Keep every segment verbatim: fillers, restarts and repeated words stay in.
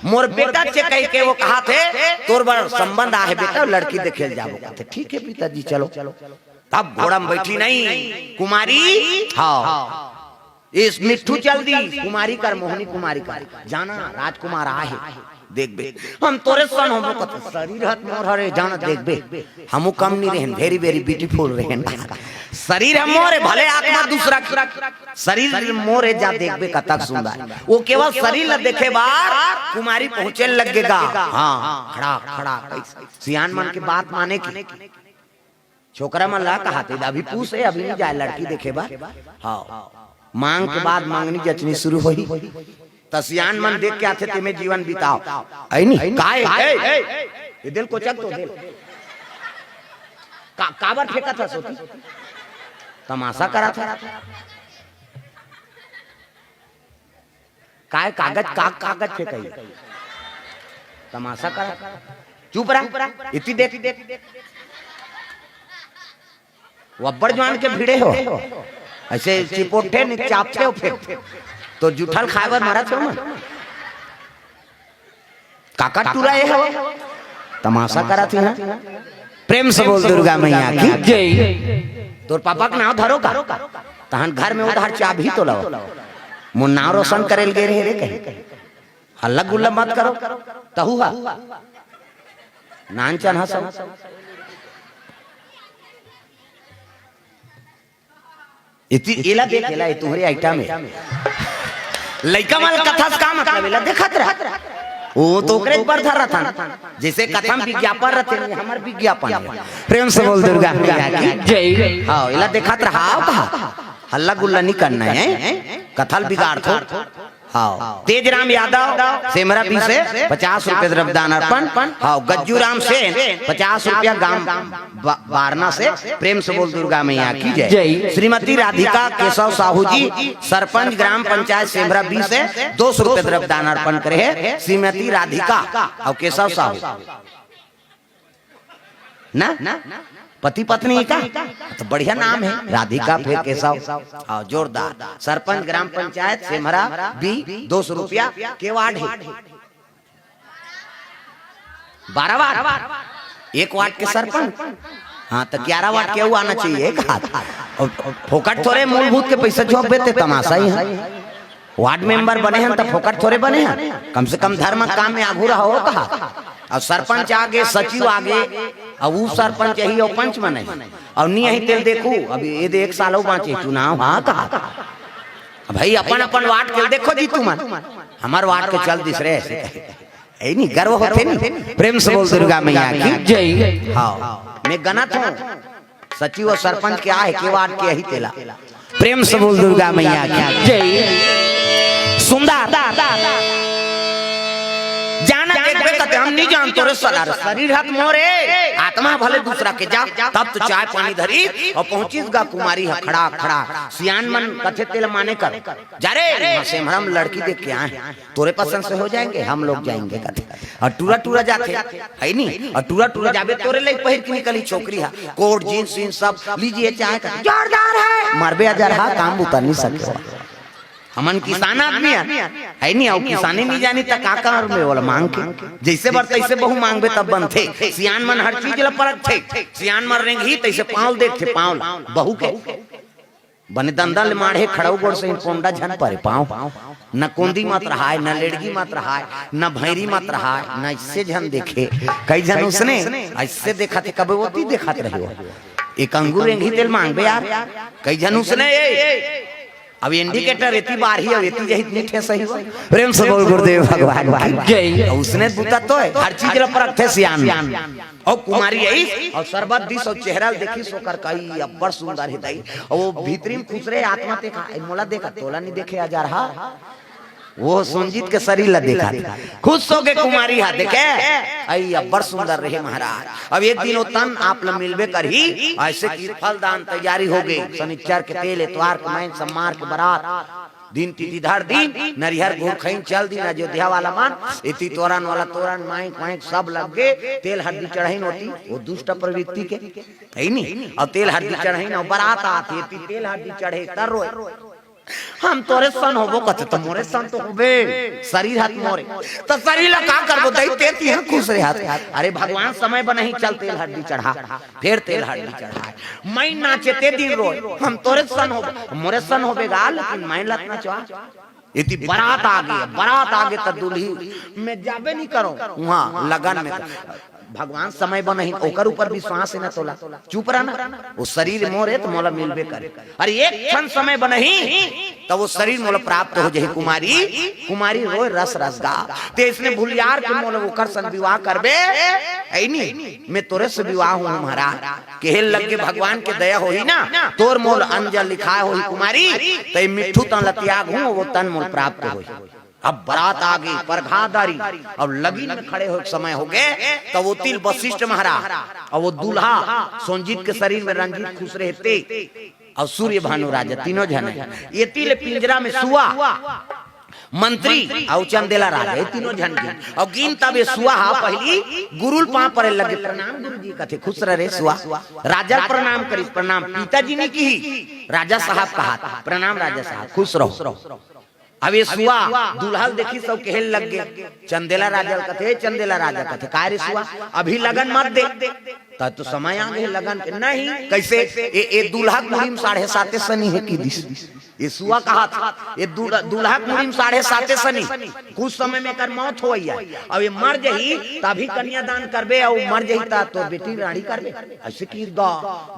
मोर बेटा चे कहिके वो कहाथे, "तोर बर संबंध आहे बेटा, लड़की देखे ल जाबो।" कहाथे, "ठीक हे पिताजी, चलो।" तब घोड़ा म बइठी नहीं कुमारी, हाँ, इस मिट्ठू चल दी कुमारी कर, मोहनी कुमारी कर, "जाना राजकुमार आहे, देखबे।" "हम तोरे सन होबो।" कहाथे, "सरीर हत मोर हरे, जाना देखबे।" हमू कम नहीं रहेन, very very beautiful रहेन। सरीर ह मोर हे, भले आत्मा दूसरा के, सरीर मोर हे, जा देखबे कतक सुंदर। वो केवल सरीर ल देखे बर कुमारी पहुंचे लग गे गा। हाँ, खड़ा खड़ा। सियान मन के बात माने के। छोकरा मन ला कहाथे, "अभी पूछ हे, अभी नहीं जाए लड़की देखे बर।" हाँ, मांग के बाद मंगनी जचनी शुरू होही। त सियान मन देख के आथे, "तेमे जीवन बिताओ।" अइ नहीं? काय? ए, ए, ए, ए दिल कोचक तो दिल। का, काबर फेंकत हस ओती? तमाशा करत हस। काय कागज, का कागज फेंकई? तमाशा करत। चुप रह। इति देख। वो अब्बड़ जुवान के भिड़े हो। अइसे चिपोटे नहीं, चापते हो फेंक। तो जुठल खाए बर मरत हो मन। काका टूरा ए हवय, तमाशा करत हे ना। प्रेम से बोल दुर्गा मैया की जय। तोर पापा के नाव धरो का? तहन घर में उधार चाबी तो लाओ। मोर नाव रोशन करे ल गे रहे रे कहीं। हल्ला गुल्ला मत करो। तहू हा। नान चन हंसो। इति एला देख, एला, ए तुम्हरे आइटम हे। लइका मन कथस का मतलब, एला देखत रह। वो तो ओकरे बर धर रथन। जइसे कथा म विज्ञापन रथे, हमर विज्ञापन हे। प्रेम से बोल दुर्गा मैया की जय। हाँ, एला देखत रहा, आओ कहा। हल्ला गुल्ला नहीं करना है, कथा ल बिगाड़ थो। हाँ, तेजराम यादव, सेमरा बी से पचास रुपए द्रव्यदान अर्पण। हाँ, गज्जू राम सेन, पचास रुपया गांव बा-, बारना से। प्रेम से बोल दुर्गा मैया की जय। जय। श्रीमती राधिका केशव साहू जी, सरपंच ग्राम पंचायत सेमरा बी से दो सौ रुपए द्रव्यदान अर्पण करे हे। श्रीमती राधिका अउ केशव साहू। ना? पति पत्नी का? तो बढ़िया नाम हे, राधिका फिर केशव। हाँ, जोरदार। सरपंच ग्राम पंचायत सेमरा बी, दो सौ रुपया के वार्ड हे। बारह वार्ड? एक वार्ड के सरपंच? हाँ, तो ग्यारह वार्ड के अउ आना चाहिए, एक हाथ। अउ फोकट थोरे मूलभूत के पैसा झोंक देते, तमाशा ही हे। वार्ड मेंबर बने हन त फोकट थोरे बने हन, कम से कम धर्म काम में आगू रहो कहा। अउ सरपंच आगे, सचिव आगे, अउ उप सरपंच यही अउ पंच बने। अउ नी यही तेल देखू, अब ये दे एक साल अउ बांचे चुनाव, हाँ कहा। भाई अपन अपन वार्ड के देखो जी तुमन, हमर वार्ड के चल दिस रे ऐसे कहे। ए नी गर्व होथे नी। प्रेम से बोल दुर्गा मैया की जय। हाँ, मैं गनत हूँ। सचिव अउ सरपंच के आहे, के वार्ड के अही तेला। प्रेम से बोल दुर्गा मैया की जय। सुंदर। जाना देखबे कते हम नहीं जानतो रे सलार। सरीर हत मोरे, आत्मा भले दूसरा के जा। तब तो चाय पानी धरी अउ पहुंचिस गा कुमारी ह खड़ा खड़ा। सियान मन कथे तेला माने कर। जा रे, वहाँ सेमरा म लड़की देख के आए हैं। तोरे पसंद से हो जाएंगे, हम लोग जाएंगे कथे। अउ टूरा टूरा जाथे, हे नी? अउ टूरा टूरा जाबे तोरे लइक पहिर के निकली छोकरी हा, कोट, जींस, वींस सब लीजिए चाहे कथे। जोरदार हे, मरबे अजर हा, काम बुता नहीं सके। हमन किसान आदमी हन, हे नी? अउ किसानी नहीं जानी त का करबे ओला मांग के? जइसे बर तइसे बहू मांगबे तब बनथे। सियान मन हर चीज ला परखथे। सियान मन रेंगही तइसे पाँव देखथे, पाँव ला, बहू के। बने दंदा ले माढ़े खड़ऊ गोड़ से पोंडा झन परे पाँव। न कोंदी मत रहाय, न लेड़गी मत रहाय, न भैरी मत रहाय, न इससे झन देखे। कई झन उसने ऐसे देखत हे, कबे ओती देखत रहे हो। एक अंगूर रेंगही तेल मांगबे यार। कई झन उसने, ए, अब इंडिकेटर एती बार ही, अब एती जहित मीठे सही हो। प्रेम से बोल गुरुदेव भगवान की जय। उसने बुता तो है, हर चीज ला परखथे सियान। अउ कुमारी आइस, अउ शरबत दिस, अउ चेहरा ल देखिस, ओकर कई अब्बड़ सुंदर हे दाई। अउ वो भीतरी म खुश रहे, आत्मा ते का, "ए, मोला देखा, तोला नहीं देखे अजर हा।" वो सोनजीत के सरीर ला देखा, खुश हो गे कुमारी हा, देखे, "अई अब्बड़ सुंदर रहे महाराज।" अब एक दिन वो तन आप ला मिलबे करही, ऐसे कि फल दान तैयारी हो गे, शनिचर के तेल, एतवार के मैन, सम्मार के बरात, दिन तिथि धर दिन, नरिहर घुरखइन चल दिन, अयोध्या वाला मन, एती तोरन वाला तोरन, माइक वाइक सब लग गे, तेल हड्डी चढ़इन ओती, वो दुष्ट प्रवृत्ति के, हे नी? अउ तेल हड्डी चढ़इन, अउ बरात आत हे, एती तेल हड्डी चढ़े, तर रोए। हम तोरे सन होबो कथे, त मोरे सन तो होबे, शरीर हाथ मोरे, त शरीर ला का करबो? दई ते तिहन खुश रहे हाथ। अरे भगवान समय बनही, चल तेल हड्डी चढ़ा, फेर तेल हड्डी चढ़ा। मैं नाचे ते दिन रोए, हम तोरे सन होबो, मोरे सन होबे गा, लेकिन मैं लत नचवा। यदि बरात आगे, बरात आगे त दुल्ही में जाबे नहीं करो, वहाँ लगन में। भगवान समय बनही, ओकर ऊपर विश्वास है ना तोला, चुप रहना। वो शरीर मोरे त मोला मिलबे करे। अरे एक क्षण समय बनही, त वो शरीर मोला प्राप्त हो जाही कुमारी। कुमारी रोए रस रस गा, ते इसने भूलियार के मोला ओकर सन विवाह करबे? ऐ नी, मैं तोरे से विवाह हूँ महाराज। केहे लगे भगवान के दया होही ना, तोर मोल अंजल लिखाए होही कुमारी, त ए मिट्ठू तन ल त्याग हूँ, वो तन मोल प्राप्त होही। अब बरात आगे, परघा दारी, अब लगिन में खड़े होए के समय होगे, त वो तिल वशिष्ठ महाराज, अउ वो दूल्हा सोंजित के शरीर में रंजित खुश रहते, अउ सूर्य भानु राजा तीनों झन हे। ये तिल पिंजरा में सुआ, मंत्री अउ चंदेला राजा, ये तीनों झन गिन। अउ गिन तब ये सुआ हा पहिली गुरुल पाँव परे लगे, "प्रणाम गुरुजी," कथे, "खुश रह रे सुआ।" राजा प्रणाम करिस, "प्रणाम पिताजी नी किही, राजा साहब कहात, प्रणाम राजा साहब, खुश रहो।" अब ये सुआ दूल्हा ल देखिस अउ कहे लग गे, चंदेला राजा ल कथे, "ए चंदेला राजा," कथे, "काय रे सुआ, अभी लगन मत दे, त तो समय आगे हे लगन के।" "नहीं।" "कइसे?" "ए, ए दूल्हा के मुड़ी म साढ़े साते सनी हे," कहि दिस। ये सुआ कहात, "ए दूल्हा, दूल्हा के मुड़ी म साढ़े साते सनी, कुछ समय में एकर मौत होवइया, अउ ये मर जही, त अभी कन्यादान करबे, अउ मर जही, त तोर बेटी रानी करबे।" अइसे कहि गा,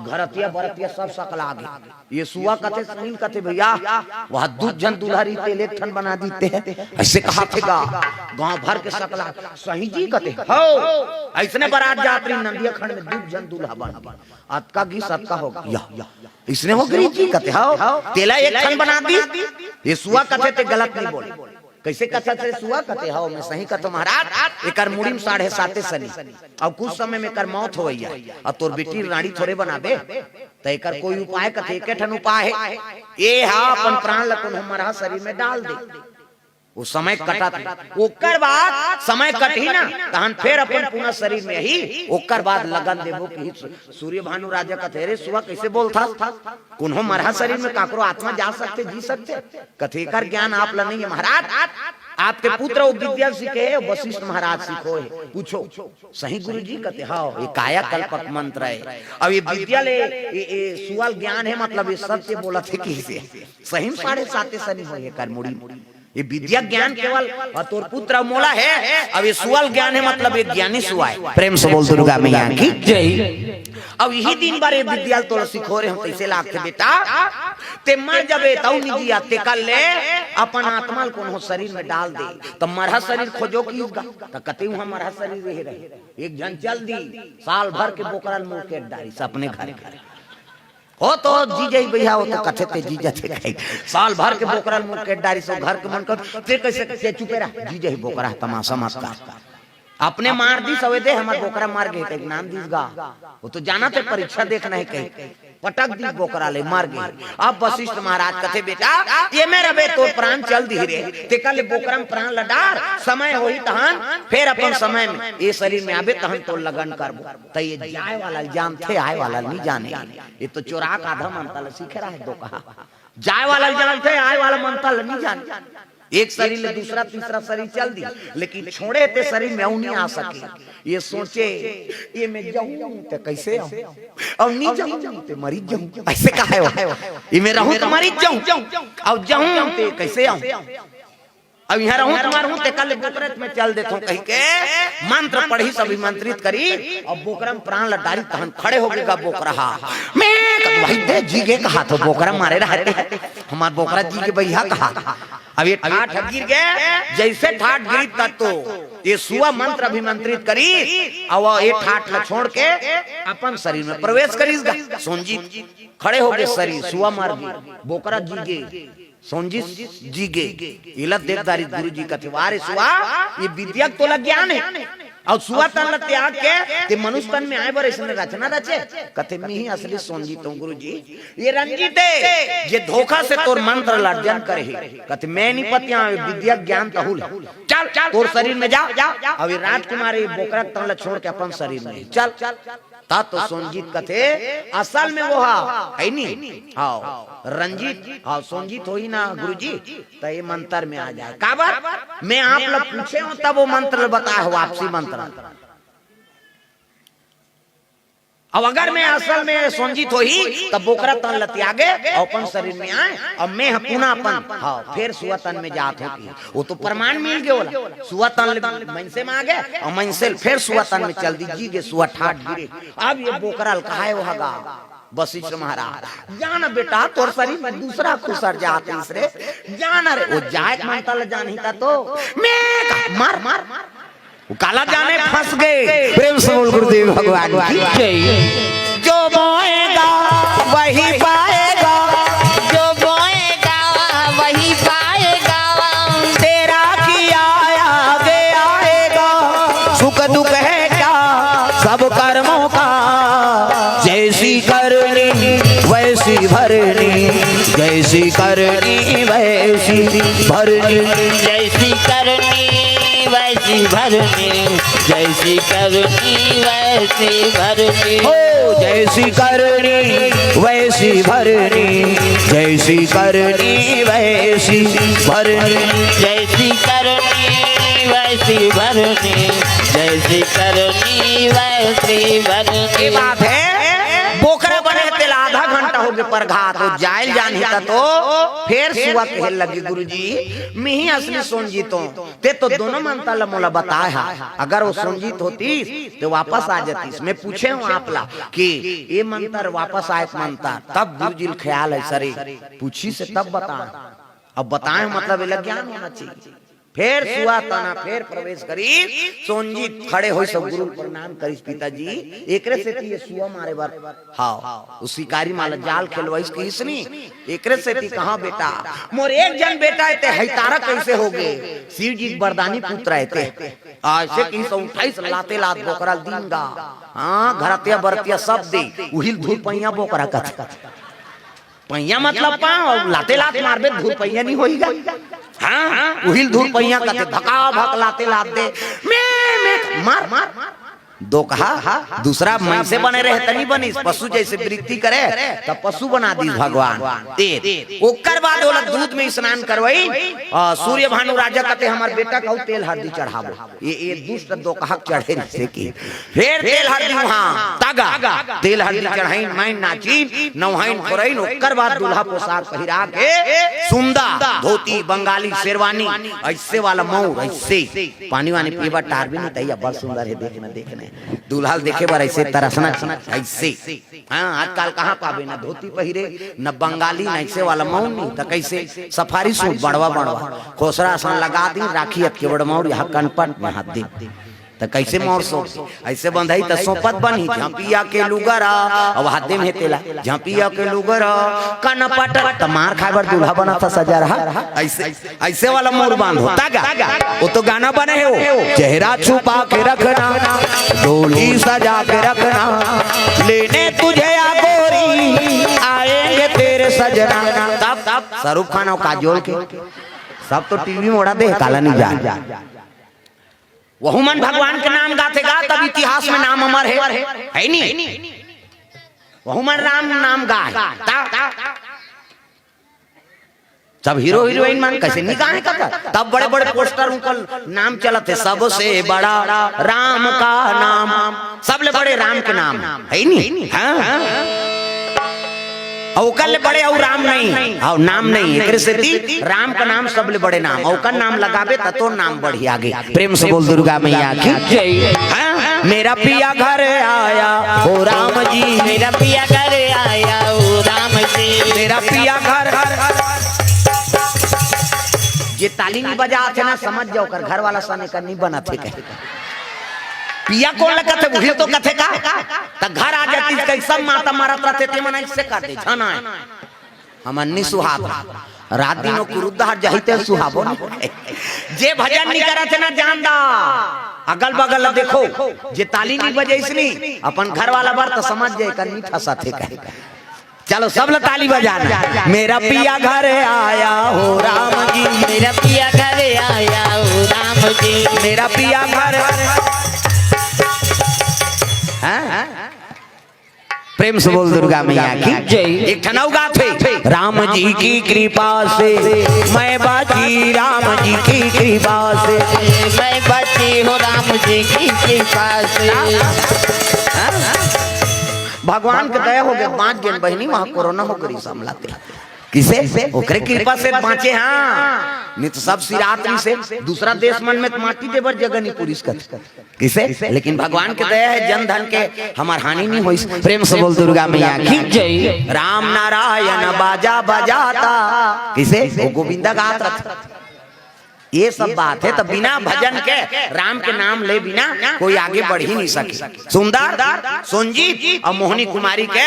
घरतिया बरतिया सब सकला गे। ये सुआ कथे, सही कथे भइया, वहाँ दू झन दूल्हा रहिते, एक ठन बना देते हैं। अइसे कहाथे गा, गाँव भर के सकला, "सही जी," कथे, "हव।" अइसने बरात जात रही नंदिया खंड में, दू झन दूल्हा बन गे। अतका गिस, अतका हो गे। "अइसने हो गिस जी," कथे, "हव।" "तेला एक ठन बना दी।" ये सुआ कथे, "ते गलत नहीं बोले।" "कइसे कथस रे सुआ?" कथे, "हव, मैं सही कथों महाराज, एकर मुड़ी म साढ़े साते सनी, अउ कुछ समय में एकर मौत होवइया, अउ तोर बेटी रानी थोरे बनाबे, त एकर कोई उपाय?" कथे, "एके ठन उपाय हे, ए हा अपन प्राण ल कोनो मरहा शरीर में डाल दे, वो समय कटत, ओकर बाद समय कटही ना, तहन फेर अपन पुनः शरीर में ही, ओकर बाद लगन देबो," कहिस। सूर्य भानु राजा कथे, "अरे सुआ, कइसे बोलथस? कोनो मरहा शरीर में काकरो आत्मा जा सकथे, जी सकथे?" कथे, "एकर ज्ञान आप ल नइ हे महाराज, आपके पुत्र वो विद्या सीखे हे, वशिष्ठ महाराज सिखोय हे, पूछो।" "सही गुरुजी?" कथे, "हव, ये कायाकल्पक मंत्र हे। अब ये विद्या ले, ये, ये सुआ ल ज्ञान हे, मतलब ये सत्य बोलत हे," कहिसे। सही म साढ़े साते सनी होय हे एकर मुड़ी म। ये विद्या ज्ञान केवल अउ तोर पुत्र अउ मोला हे, अब ये सुआ ल ज्ञान हे, मतलब ये ज्ञानी सुआ हे। प्रेम से बोल दुर्गा मैया की जय। अब इही दिन बर ये विद्या ल तोला सिखोय रहेंव, कइसे लागथे बेटा, ते मर जबे तउ निजी आ, तेकर ले अपन आत्मा ल कोनो शरीर में डाल दे, त मरहा शरीर खोजो कहिस गा, त कते उहाँ मरहा शरीर रहे रहे। एक झन चल दी, साल भर के बोकरा ल मुकेट डारिस अपने घर के। "ओ तो जी जही भइया, ओ तो कथे ते जी जथे कही।" साल भर के बोकरा ल मुकेट डारिस, ओ घर के मन कर, "ते कइसे, ते चुपे रह, जी जही बोकरा, तमाशा मत कर।" अपने मार दिस, "अवे दे, हमर बोकरा मर गे," ते नाम दिस गा। ओ तो जानथे परीक्षा देखना हे कही, पटक दिस बोकरा ले, मर गे। अब वशिष्ठ महाराज कथे, "बेटा, ये में रबे तोर प्राण चल दिही रे, तेकर ले बोकरा म प्राण ल डार, समय होही तहन, फेर अपन समय में ये शरीर में आबे तहन तोर लगन करबो।" त ये जाय वाला ल जानथे, आय वाला ल नइ जाने। ये तो चोरा के आधा मंतर ल सीखे रहे दो कहा। जाय वाला ल जानथे, आय वाला मंतर ल नइ जाने। एक शरीर ले दूसरा, तीसरा शरीर चल दी, लेकिन छोड़े ते शरीर में अउ नइ आ सके। ये सोचे, "ये में जाहूँ ते कइसे आहूँ? अउ नइ जाहूँ ते मरिच जाहूँ।" अइसे कहे हो, "ये में रहूँ त मरिच जाहूँ, अउ जाहूँ ते कइसे आहूँ?" अब इहाँ रहूँ त मरहूँ, तेकर ले बोकरा म चल देथों कहिके मंत्र पढ़िस, अभिमंत्रित करिस, अउ बोकरा म प्राण ल डारिस, तहन खड़े होगे गा बोकरा हा। मैं कहा, "भाई दे, जी गे कहाथों, बोकरा मारे रहते, हमर बोकरा जी गे भइया," कहा। अब ये ठाठ गिर गे, जइसे ठाठ गिरिस त तो ये सुआ मंत्र अभिमंत्रित करिस, अउ ये ठाठ ल छोड़ के अपन शरीर में प्रवेश करिस गा। सोंजित खड़े होगे, शरीर सुआ मर गे, बोकरा जी गे। सोंजिस जी गे, एला देख डारिस गुरुजी कथे, "वाह रे सुआ, ये विद्या के तोला ज्ञान हे, अउ सुआ तन ल त्याग के ते मनुष्य तन में आय बर अइसने रचना रचे?" कथे, "मिही असली सोंजित हूँ गुरुजी, ये रंजित हे, ये धोखा से तोर मंत्र ल अर्जन करे हे।" कथे, "मैं नइ पतियाँव, ये विद्या ज्ञान तहूँ ल हे। चल, तोर शरीर में जा, अउ ये राजकुमार ये बोकरा तन ल छोड़ के अपन शरीर में चल।" ता तो सोनजीत कथे, असल में वो हा, है नी? हाव, रंजीत, हाव, सोनजीत होही ना गुरुजी, त ये मंतर में आ जाय। काबर? मैं आप ल पूछे हंव, तब वो मंतर ल बताय हंव, वापसी मंतर। अब अगर मैं असल में सोनजीत होही, त बोकरा तन ल त्यागे अउ अपन शरीर में आय, अउ मैं ह पुनः अपन, हाव, फेर सुआ तन में जात हों कि। वो तो प्रमाण मिल गे ओला। सुआ तन ले मइनसे में आ गे, अउ मइनसे ले फेर सुआ तन में चल दिस, जी गे सुआ ठाठ गिरे। अब ये बोकरा ल कहाय ओ हा गा, वशिष्ठ महाराज, जा ना बेटा, तोर शरीर में दूसरा खुसर जात हे रे, जा ना रे। वो जाय के मंतर ल जानही ता तो, मैं का, मार, मार, मार। वो काला जाने फंस गे। प्रेम से बोल गुरुदेव भगवान की जय। जो बोएगा वही पाएगा। जो बोएगा वही पाएगा। तेरा किया आगे आएगा। सुख दुख है क्या सब कर्मों का। जैसी करनी वैसी भरनी। जैसी करनी वैसी भरनी। जैसी करनी वैसी भरनी। जैसी करनी वैसी भरनी। ओ, जैसी करनी वैसी भरनी। जैसी करनी वैसी भरनी। जैसी करनी वैसी भरनी। जैसी करनी वैसी भरनी। ये बात है, बोकरा बने तेला आधा घंटा हो गे परघात, वो जाय ल जानही ता तो फेर सुआ कहे लगी, गुरुजी, मिही असली सोनजीत हों। ते तो दोनों मंतर ल मोला बताय हा। अगर वो सोनजीत होतिस, ते वापस आ जातिस। मैं पूछे हंव आप ला कि ये मंतर वापस आय के मंतर, तब गुरुजी ल ख्याल हे, सरे, पूछिस हे तब बताय। अब बताय मतलब एला ज्ञान होना चाहिए। फेर सुआ तना फेर प्रवेश करिस, सोनजीत खड़े होइस अउ गुरु ल प्रणाम करिस, पिताजी, एकरे सेती ये सुआ मारे बर हाव, वो शिकारी मन ला जाल खेलवाइस कहिस नी, एकरे सेती कहां बेटा, मोर एक झन बेटा हे, ते हइतारा कइसे हो गे? शिव जी के बरदानी पुत्र हे ते। अइसे कहिस, उठाइस लाते लात बोकरा ल दिन गा। हां, घरतिया बरतिया सब दे, उही ल धुरपइया बोकरा कथे। पहिया मतलब पांव, अउ लाते लात मारबे, धुरपइया नी होही गा। हां, उही ल धुरपइया कथे, भका भक लाते लात दे। में, में, मार, मार, मार। दोकहा, दूसरा मइनसे बने रहे त नी बनिस, पशु जइसे वृत्ति करे, त पशु बना दिस भगवान। ते, ओकर बाद ओला दूध में स्नान करवई, अ, सूर्य भानु राजा कथे, हमर बेटा कहू तेल हरदी चढ़ाबो। ये, ये दुष्ट दोकहा के चढ़े रहिसे कि। फेर तेल हरदी उहां, तागा, तेल हरदी चढ़ाइन, माइन नाचिन, नवहाइन खोरइन, ओकर बाद दूल्हा पोशाक पहिरा के, सुंदा, धोती, बंगाली, शेरवानी, अइसे वाला मउर, अइसे। पानी वानी पीए बर टारबे नी, तइया बड़ सुंदर हे, देख ना, देख ना। दूल्हा ल देखे बर अइसे तरसना, अइसे। हां, आजकल कहां पाबे, ना धोती पहिरे, ना बंगाली, ना अइसे वाला मउर नी, त कइसे? सफारी सूट, बड़वा, बड़वा। खोसरा असन लगा दिन, राखी अतके बड़ मउर, इहां कनपट में हाथ दे। त कइसे मउर सोंपही? अइसे बंधई त सोंपत बनही, झंपिया के लुगरा, अब हाथे में तेला, झंपिया के लुगरा, कनपट, त मार खाय बर दूल्हा बनत हे सजा रहा। अइसे, अइसे वाला मउर बांधो, तागा, वो तो गाना बने हे वो, चेहरा छुपा के रखना, डोली सजा के रखना, लेने तुझे आ गोरी, आएंगे तेरे सजना। तब, तब शाहरुख खान अउ काजोल के, सब तो टीवी में ओढ़ा दे, काला नी जान। वहू मन भगवान के नाम गाथे गा, तब इतिहास में नाम अमर हे, हे नी? वहू मन राम नाम गाय, ता, ता, सब हीरो हीरोइन मन कइसे नी गाय का? तब बड़े बड़े पोस्टर उंकर नाम चलत हे, सबसे बड़ा राम का नाम, सबले बड़े राम के नाम, हे नी? हां। अउ ओकर ले बड़े अउ राम नहीं, अउ नाम नहीं, एकरे सेती राम का नाम सबले बड़े नाम, अउ ओकर नाम लगाबे त तोर नाम बढ़ी आगे। प्रेम से बोल दुर्गा मैया की जय। हां? मेरा पिया घर आया हो राम जी। मेरा पिया घर आया हो राम जी। मेरा पिया घर, घर, घर। जे ताली नी बजात हे ना, समझ जाव, ओकर घर वाला सने का नी बनत हे कहे। पिया कोन ल कथे, उही तो कथे का? त घर आ जातिस कही, सब माता मरत रहिथे, ते मन अइसे कर दे, झन आय। हमन नी सुहात। रात दिन वो कुरुद्धार जही ते सुहाबो नी। जे भजन नी करत हे ना, जान दा, अगल बगल ल देखो, जे ताली नी बजाइस नी, अपन घर वाला बर त समझ जाय, एकर नी फंसत हे कहे। चलो, सब ल ताली बजाना। मेरा पिया घर आया हो राम जी। मेरा पिया घर आया हो राम जी। मेरा पिया घर। हां? प्रेम से बोल दुर्गा मैया की जय। एक ठन अउ गाथे, राम जी की कृपा से मैं बाची, राम जी की कृपा से। मैं बाची हो राम जी की कृपा से। हाँ? भगवान के दया हो गे, बाँच गेन बहिनी, वहाँ कोरोना हो गे रिहिस हमला ते। किसे? ओकरे कृपा से बाँचे, हाँ। नहीं तो सब सिरात रिहिसे, दूसरा देश मन में तो माटी दे बर जगह नहीं पुरिस कथे। किसे? लेकिन भगवान के दया हे, जन धन के हमर हानि नहीं होइस। प्रेम से बोल दुर्गा मैया की जय। राम नारायण बाजा बजाता। किसे? वो गोविंदा गात रथे। ये सब बात हे, तो बिना भजन के, राम के नाम ले बिना कोई आगे बढ़ ही नहीं सके। सुंदर, संजीव अउ मोहनी कुमारी के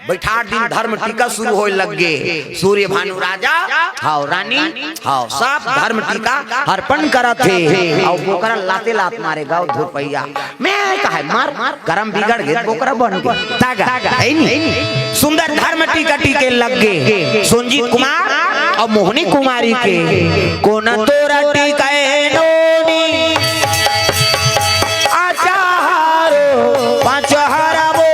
बइठार दिन धर्म टीका शुरू होय लग गे। सूर्य भानु राजा, हव रानी, हव सब धर्म टीका अर्पण करत हे। अउ बोकरा लाते लात मारे गा धुरपैया। मैं कहे मार, मार, करम बिगड़ गे, बोकरा बन गे। तागा, हे नी? सुंदर धर्म टीका टीके लग गे। संजीव कुमार अउ मोहनी कुमारी के। कोन तोरा टीकाए नोनी, आचार पाँच हरबो,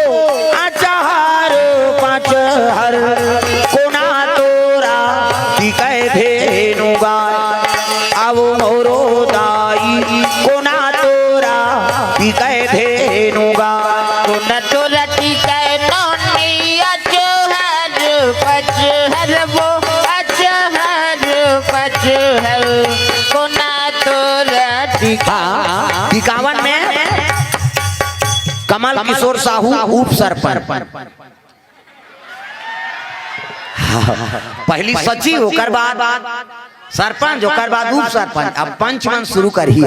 आचार पाँच हर। कोना तोरा टीकाए धेनु गाय, अउ मोरो दाई कोना तोरा टीकाए धेनु गाय। कोन तोरा टीकाए नोनी, आचार पाँच हरबो, आचार पाँच हर। कोना तोरा टीका। हाँ, टिकावन में कमल किशोर साहू उप सरपंच। पहली सचिव, ओकर बाद सरपंच, ओकर बाद उप सरपंच, अब पंच मन शुरू करही,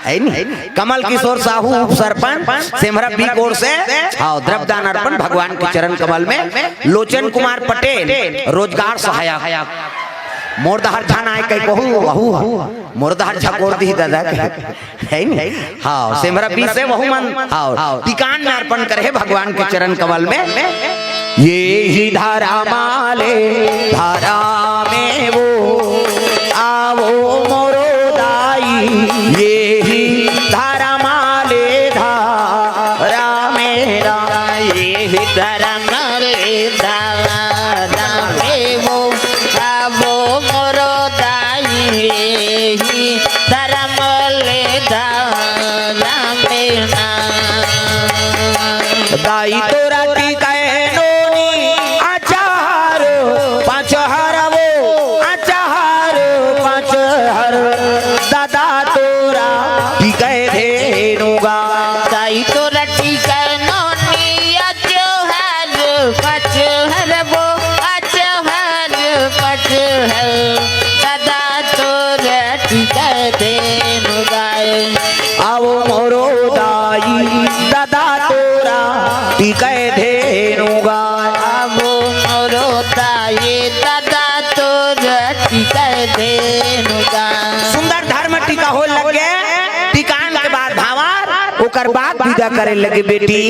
हे नी? कमल किशोर साहू उप सरपंच, सेमरा बी कोर से, हव, द्रव्यदान अर्पण भगवान के चरण कमल में, लोचन कुमार पटेल, रोजगार सहायक, मोर डहर झन आय कहि कहू, वहू, मोर डहर झकोर दिही दादा, हे नी? हव, सेमरा बी से वहू मन, हव, टिकान में अर्पण करे हे भगवान के चरण कमल में। एही धरम ले धरमे वो, आवो मोरो दाई, एही धरम ले धरमे ना। एही धरम ले धरमे वो, आवो मोरो दाई, एही धरम ले धरमे ना। दाई तोरा टीकाए नोनी, आचार पाँच हरबो, आचार पाँच हर। दादा तोरा टीकाए धेनु गाय। दाई तोरा टीकाए नोनी, आचार पाँच हरबो, आचार पाँच हर। दादा तोरा टीकाए धेनु गाय। आवो मोरो दाई, दादा तोरा टीकाए धेनु गाय। आवो मोरो दाई, दादा तोरा टीकाए धेनु गाय। सुंदर धर्म टीका होय लग गे। टिकान के बाद भांवर, ओकर बाद विदा करे लगे, बेटी,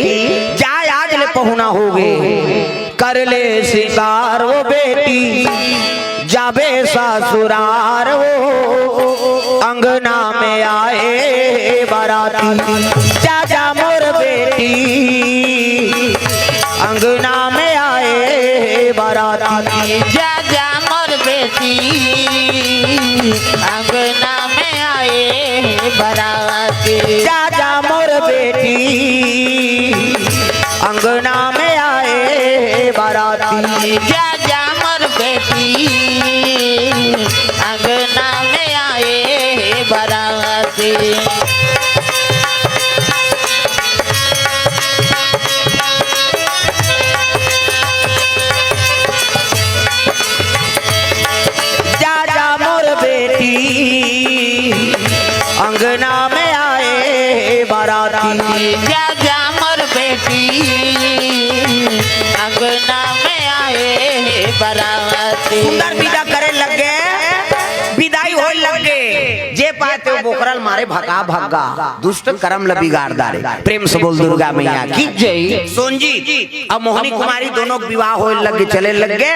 जाय आज ले पहुना हो गे। कर ले सिंगार वो बेटी, जाबे ससुरार वो, अंगना में आए बराती। जा जा मोर बेटी, अंगना में आए बराती। जा जा मोर बेटी, अंगना में आए बराती। जा जा मोर बेटी, अंगना में आए बराती। जा जा मोर बेटी, अंगना में आए बराती। जा जा मोर बेटी, अंगना में आए बराती। जा जा मोर बेटी, अंगना में आए बराती। सुंदर विदा करे लगे, विदाई होय लगे। जे पाए ते बोकरा ल मार अरे भगा भगा दुष्ट कर्म ल बिगाड़ डारे। प्रेम से बोल दुर्गा मैया की जय। सोनजीत अब मोहनी कुमारी दोनों के विवाह होए लग गे, चले लग गे।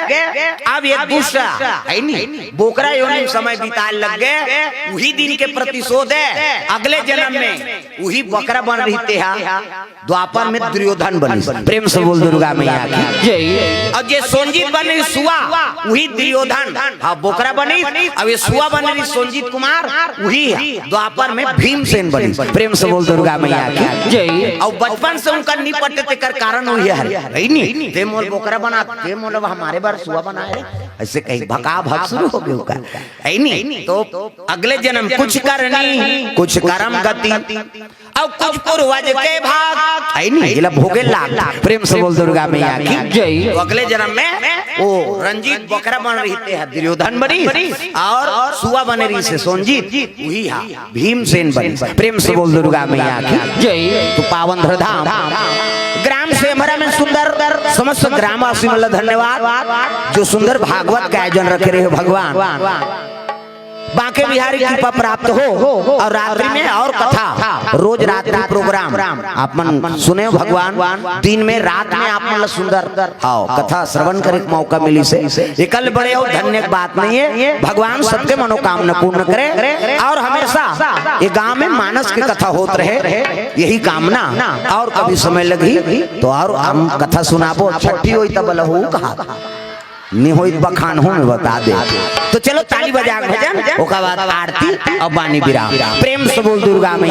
अब ये दुष्ट है नी, बोकरा योनि में समय बिताए लग गे। उही दिन के प्रतिशोध है अगले जन्म में, उही बोकरा बन रहिस तेहा द्वापर में दुर्योधन बनिस। प्रेम से बोल दुर्गा मैया की जय। अउ जे सोनजीत बनिस सुआ, उही दुर्योधन, हाँ, बोकरा बनिस। अउ ये सुआ बनिस सोनजीत कुमार, उही द्वापर में भीमसेन बनिस। प्रेम से बोल दुर्गा मैया की जय। अउ बचपन से उनका नी पटे, तेकर कारण उही हरे, हे नी? ते मोला बोकरा बना, ते मोला हमर बर सुआ बनाए रे, अइसे कहि भका भक शुरू हो गे ओकर, हे नी? तो अगले जन्म कुछ करनी, कुछ करम गति, अउ कुछ पूर्वज के भाग, हे नी? जेला भोगे लाग। प्रेम से बोल दुर्गा मैया की जय। तो अगले जन्म में ओ रंजीत बोकरा बन रहिस तेहा दुर्योधन बनिस, अउ सुआ बने रहिस हे सोनजीत, उही हा भीमसेन बनिस। प्रेम से बोल दुर्गा मैया की जय। तो पावन धरधाम ग्राम सेमरा में सुंदर समस्त ग्रामवासी मन ला धन्यवाद, जो सुंदर भागवत के आयोजन रखे रहे हो भगवान। बांके बिहारी कृपा प्राप्त हो। अउ रात्रि में अउ कथा, रोज रात्रि प्रोग्राम आप मन सुने हो भगवान, दिन में रात में आप मन ला सुंदर, हाँ, कथा श्रवण करे के मौका मिलिस हे। एकल बड़े अउ धन्य के बात नइ हे। भगवान सबके मनोकामना पूर्ण करे अउ हमेशा ये गांव में मानस के कथा होत रहे, यही कामना। अउ कभी समय लगही तो अउ हम कथा सुनाबो, छट्ठी होई तब लहू कहा। नी होई त बखानहूं में बता दे। तो चलो ताली बजा के भजन, ओकर बाद आरती अउ बानी विराम। प्रेम से बोल दुर्गा मैया